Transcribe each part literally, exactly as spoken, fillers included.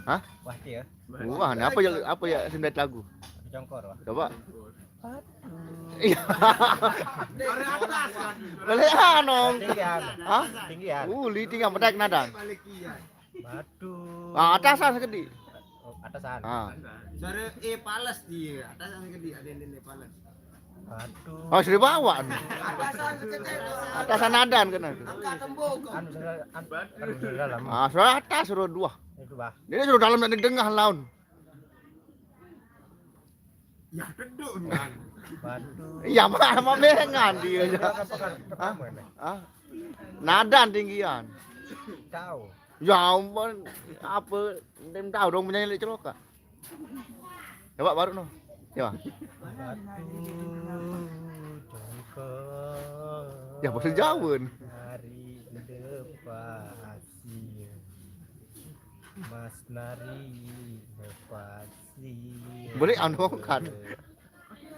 Hah? Wah, dia. Wah, ini apa ya, apa ya, sembilan lagu? Jongkor, wah. Coba. Iya. Boleh, anong. Tinggian. Hah? Tinggian. Uh, liting yang menaik nadang. Batu. Ah, atasan sekedi. Oh, atasan. Ah. Suara E pales dia. Atasan sekedi, ada ini pales. Batu. Oh, sudah bawa nih. Atasan sekedi. Atasan adan kena. Angkat tembok. Anu sudah, an-, anu sudah lama. Ah, sudah atas, sudah dua. Itu, bah. Dia sudah dalam dan dengah laun. Ya, keduk, kan. Batu. Iya, mah, mah bengan dia aja. Hah? Hah? Nadan tinggian. Tahu. Ya ampun, apa? Ndim tahu dong penyanyi Lek Celoka. Coba baru no. Ya. Batu jongkor. Ya, bahasa Jawa nih. Hari lepas. Iya. Mas Nari lepas. Boleh anu kan?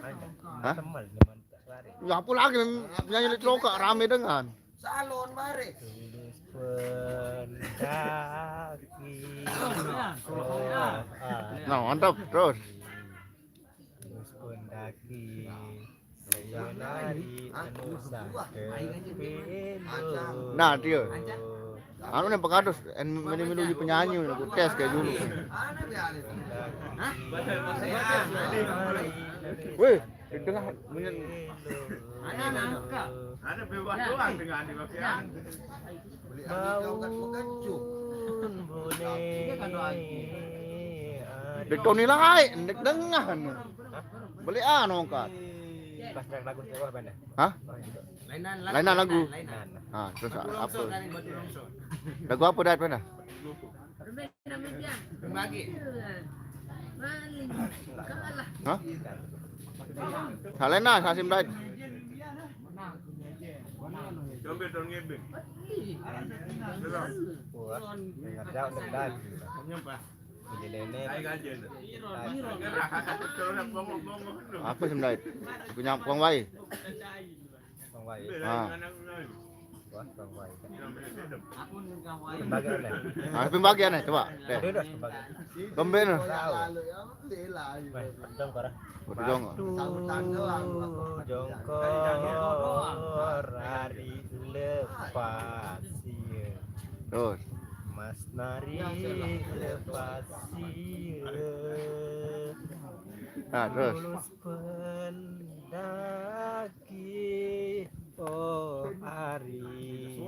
Ada. Hah? Teman, teman tak lari. Ya, apa lagi yang nyanyi Lek Celoka rame dengan. Salon mari. Tulus pendaki. Oh, ah. Nah, mantap terus. Tulus pendaki. Saya nari anu santer. Nah, dia. Anu nih, pekados, en melu-melu di penyanyi, aku tes kayak dulu. Weh, di tengah punya. Ada bebas doang dengan dipakai. Beli angin kau kan mengecup. Dek Tony lain, dek dengah anu. Beli anu angkat. Pas track lagu itu apa, Banda? Hah? Lainan lagu. Lainan lagu. Lainan. Ah, terus apa? Batu longsor, dari batu longsor. Lagu apa dah, Banda? Bagi. Hah? Salena, Sasim Dait. Coba dong ngibing. Wah, nggak ada, udah. Nyempah. Jadi nenek. Ayo aja. Apa Sasim Dait? Punya Pong Wai. Pong Wai. Ah. Wah, Pong Wai. Pembagian nih. Ah, pembagian nih, coba. Deh. Ada udah pembagian. Kemben. Tahu. Weh, pedang parah. Pedang. Batu jongkor hari lepas, iya. Terus. Mas Nari lepas, iya. Nah, terus. Tulus pendaki, oh hari.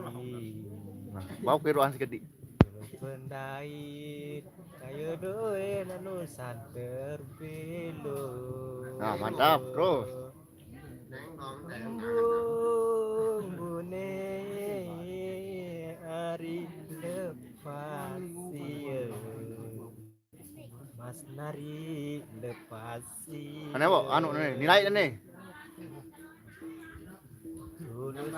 Nah, mau ke ruang sekedi. Tulus pendait, kayu doe nanu santer belo. Nah, mantap, terus. Embung bune hari lepas, iya. Mas Nari lepas, iya. Aneh, Bo? Anu nih, nilai nih. Tulus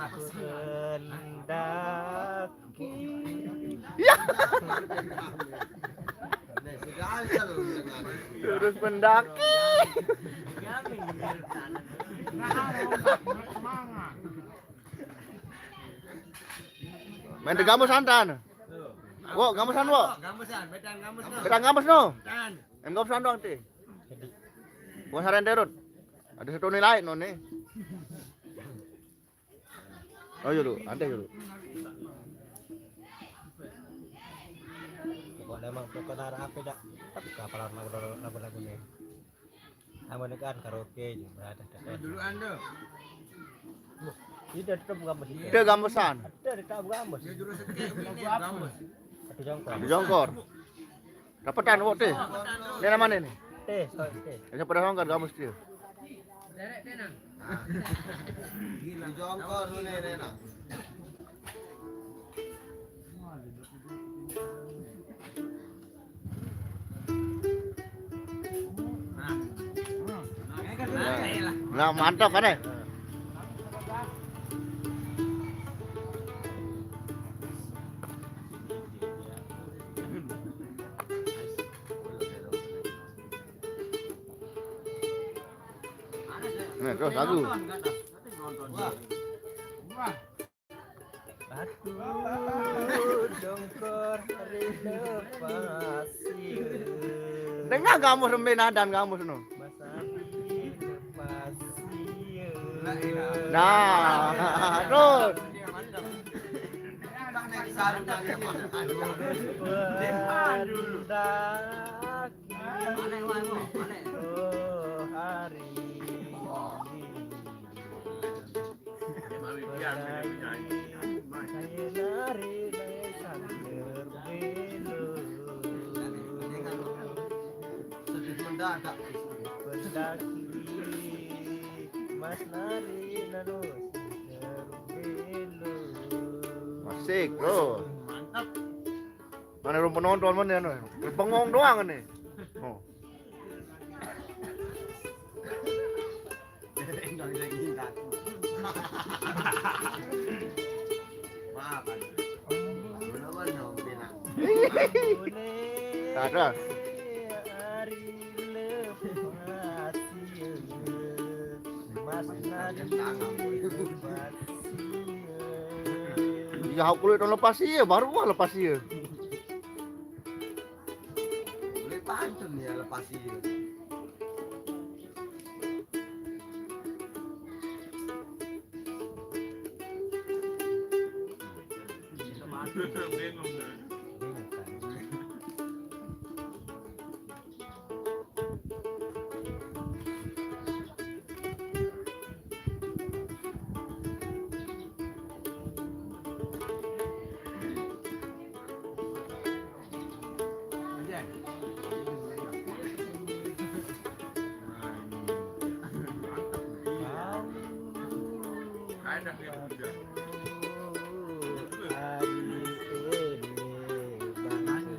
pendaki. Ya. Tulus pendaki. Main de gambus santan. Wo, gambusan, wo. Gambusan, betan gambus no. Betan gambus no. Tan. Em gambusan doang ti. Gua saren terut. Ada satu nilai no nih. Oh, yuk, ante yuk. Pokoknya emang pokoknya arah apa dah? Tapi kapalan lagu-lagu nih. Sama dengan karaoke juga ada. Eh, dulu ando. Tidak tetap gambus. Tidak gambusan. Tidak tetap gambus. Dia jurus setik ini gambus. Ada jongkor. Ada jongkor. Dapetan, wo, teh. Ini namanya nih. Teh, teh. Ini pada jongkor gambus dia. Derek tenang. Di jongkor dulu nih, nah. Nah, mantap kan, eh? Nih, terus lagu. Batu jongkor hari lepas, Dengar kamu rembe nadan kamu seno. Mas Adi lepas iye. Nah, terus. Pendaki. Oh, hari. Sedih mendadak. Mas Nari nanu. Masih, bro. Mantap. Mana ruang penonton mana anu? Bengong doang ini. Oh. Maaf. Benar-benar. Tak ada. Iya, aku kulit lepas iya, baru gua lepas iya. Boleh pantun ya lepas iya.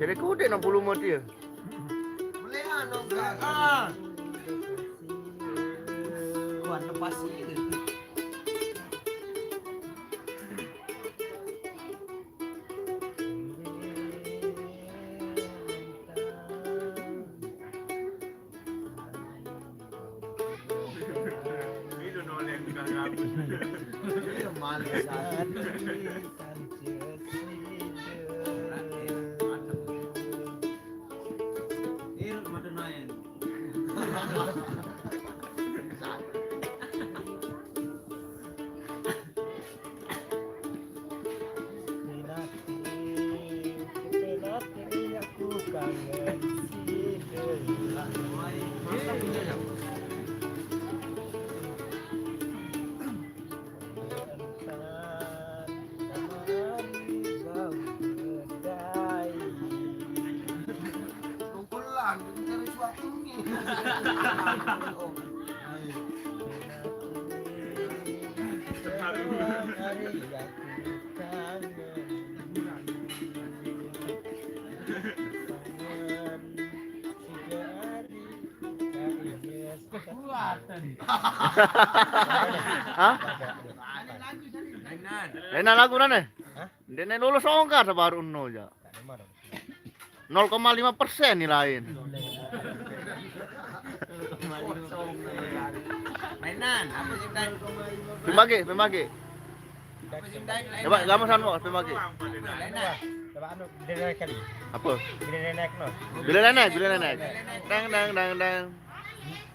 Jadi kudik enam puluh mati ya. Melihat dong, Kak. Ah. Kuat lepas ini. Hah? Enak lagu mana? Hah? Dia lulus ongkar sebaru no aja. Nol koma lima persen nilai. Mainan, apa sih, Dai? Pembagi, pembagi. Apa sih, Dai? Coba kamu sana, pembagi. Mainan. Coba anu, bila naik kali. Apa? Bila naik, no. Bila naik, bila naik. Dang, dang, dang, dang.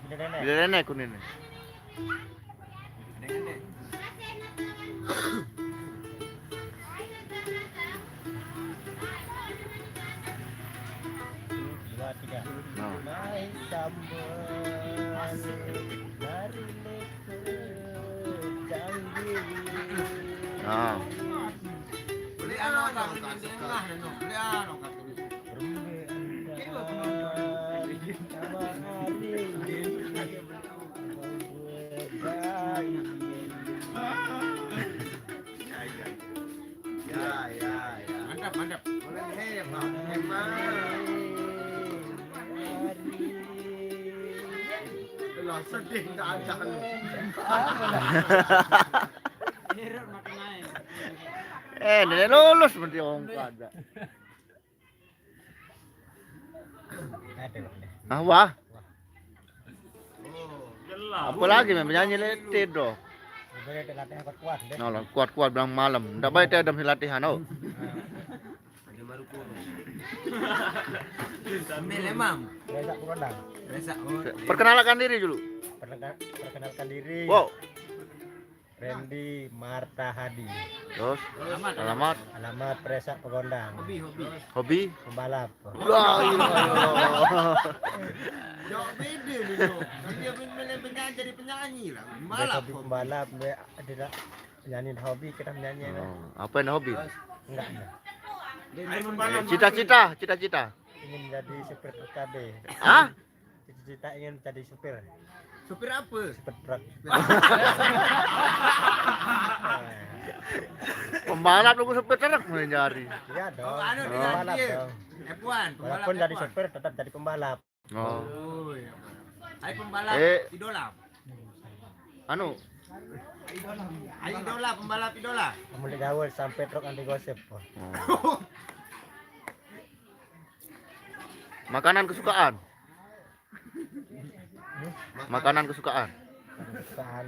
Bila naik. Bila naik kuning. Dua, tiga. Nah. Nah. Beli anu, Kak, beli anu, Kak. Ya, ya, ya. Mantap, mantap. Boleh, hei, Pak. Emang. Lah, sedih, tak ada. Eh, dia lulus mesti ongkar aja. Ah, wah. Apalagi main penyanyi lete doh. Latihan kuat-kuat deh. Nah, kuat-kuat bilang malam. Ndak baik teh ada latihan, oh. Ada baru kurus. Ambil emam. Resak Purwanda. Resak. Oh. Perkenalkan diri dulu. Perkenal- Perkenalkan diri. Wow. Randy Marta Hadi. Terus alamat. Alamat. Alamat Presak Pegondang. Hobi, hobi. Hobi? Pembalap. Wah, iya. Jawab beda ni, Jok. Dia main penyanyi, jadi penyanyi lah. Pembalap. Hobi pembalap, dia tidak penyanyi hobi, kita menyanyi lah. Oh, apa yang hobi? Enggak ada. Cita-cita, cita-cita. Ingin jadi supir T K B. Hah? Cita-cita ingin jadi supir. Supir apa? Supir truk. Pembalap lu supir truk mau nyari. Iya dong. Oh, anu, pembalap dong. F one, pembalap. Walaupun jadi supir tetap jadi pembalap. Oh. Oh, iya. Hai pembalap. Eh. Idola. Anu. Hai idola, pembalap idola. Mulai gaul sampai truk anti gosip. Oh. Makanan kesukaan. Makanan kesukaan. Kesukaan.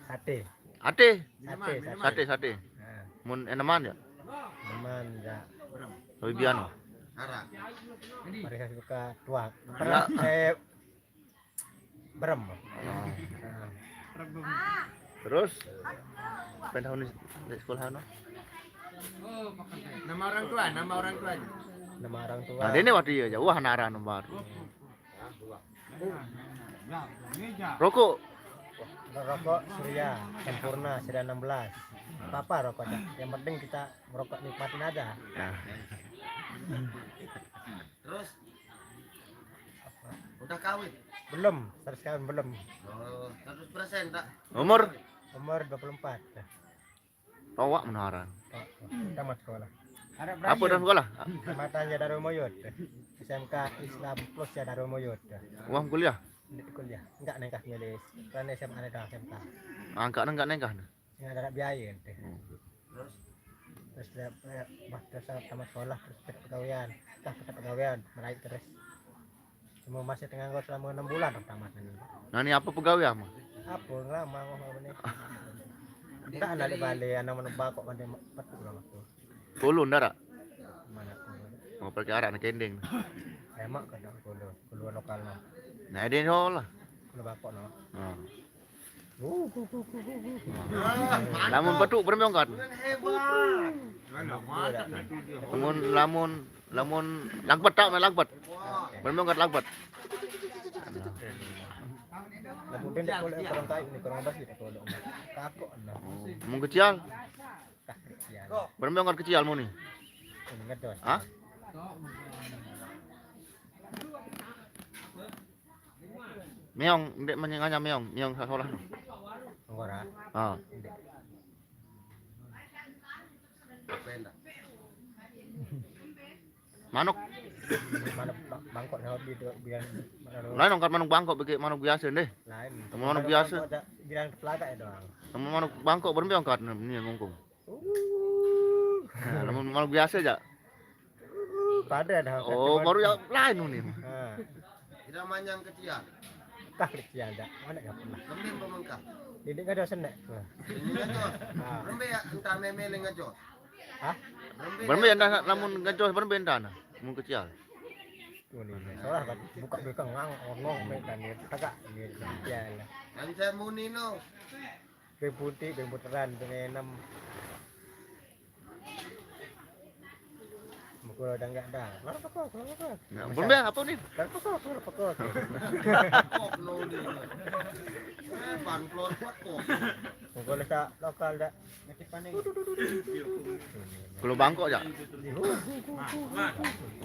Sate. Ate. Sate, sate. Sate, sate. Nah. Mun eneman ya? Eneman ya. Lebih biano. Mereka suka tuak. Ya. Eh, berem. Oh. Nah. Terus? Pengen tahu nih di sekolah anu? Nama orang tua, nama orang tua. Nama orang tua. Nah, ini waktu iya aja. Wah, nara nomor. Rokok. Rokok Surya Sempurna, Surya enam belas. Apa-apa rokok aja. Yang penting kita merokok nikmatin aja. Nah. Terus? Udah kawin? Belum, seratus kawin belum. Oh, seratus persen tak? Umur? Umur dua puluh empat. Towak menaran. Tamat sekolah. Apa udah sekolah? Matanya Darul Moyod. S M K Islam Plus ya Darul Moyod. Uang kuliah? Nggak kuliah. Enggak nengkah milih. Kan S M A ada S M K. Angkat enggak nengkah. Sing ada biaya ente. Hmm. Terus dia, dia, bah, terus tamat sekolah, terus dapat pegawaian. Dah dapat pegawaian, meraih terus. Cuma masih tengah selama enam bulan tamat ini. Nah, ini apa pegawai ama? Apa lama mau apa ni? Entah anak di Bali, anak mana bakok mana petuk lah aku. Polo ndak? Mana aku? Mau pakai arak nak kendeng. Emak kadang polo, polo lokal lah. Nah, dia lah. Polo bakok no. Nah. Lamun petuk berembe ongkat. Lamun, lamun, lamun lagbet tak, main lagbet. Berembe ongkat lagbet. Lamun dia kalau kurang kayu ni, kurang basi tak kalau. Kakok nah. Oh, mun kecial? Kah kecial. Berembe ongkat kecial mun ni? Ini ngedos. Hah? Meong, ndek menyenganya meong, meong sasolah no. Ora. Ah. Ndek. Manuk. Manuk ba- bangkok sama di do- biar lain ongkat manuk bangkok, bagi manuk biasa deh. Lain. Sama manuk biasa. Bangkok ada bilang pelaga ya doang. Sama manuk bangkok berembe ongkat ni ngungkung. Uh. Nah, lamun manuk biasa aja. Pada dah. Oh, baru ya lain ni. Ha. Tidak manyang kecial. Kah kecial dah. Mana enggak pernah. Kembing pemengkah. Didik enggak ada senek. Ini ngajos. Ha. Rembe ya entah meme le ngajos. Hah? Berembe entah lamun ngajos berembe entah nah. Mun kecial. Ini solah kan buka belakang ngang ngong mek kan ni. Tegak ni. Ya lah. Kan saya muni no. Beng putih, beng puteran, beng enem. Mukul udah enggak dah. Keluar pekok, keluar pekok. Nah, belum dah, apa ni? Keluar pekok, keluar pekok. Kok no ni? Eh, pan keluar pekok. Mukul sa lokal dah. Kalau bangkok ya.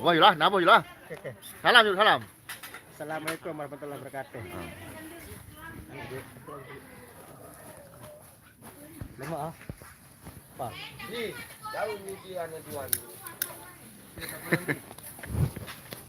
Wah, yulah, napa yulah? Oke, oke. Salam, yuk, salam. Assalamualaikum warahmatullahi wabarakatuh. Ah. Lima ah. Apa? Ni, daun ni dia ni tuan.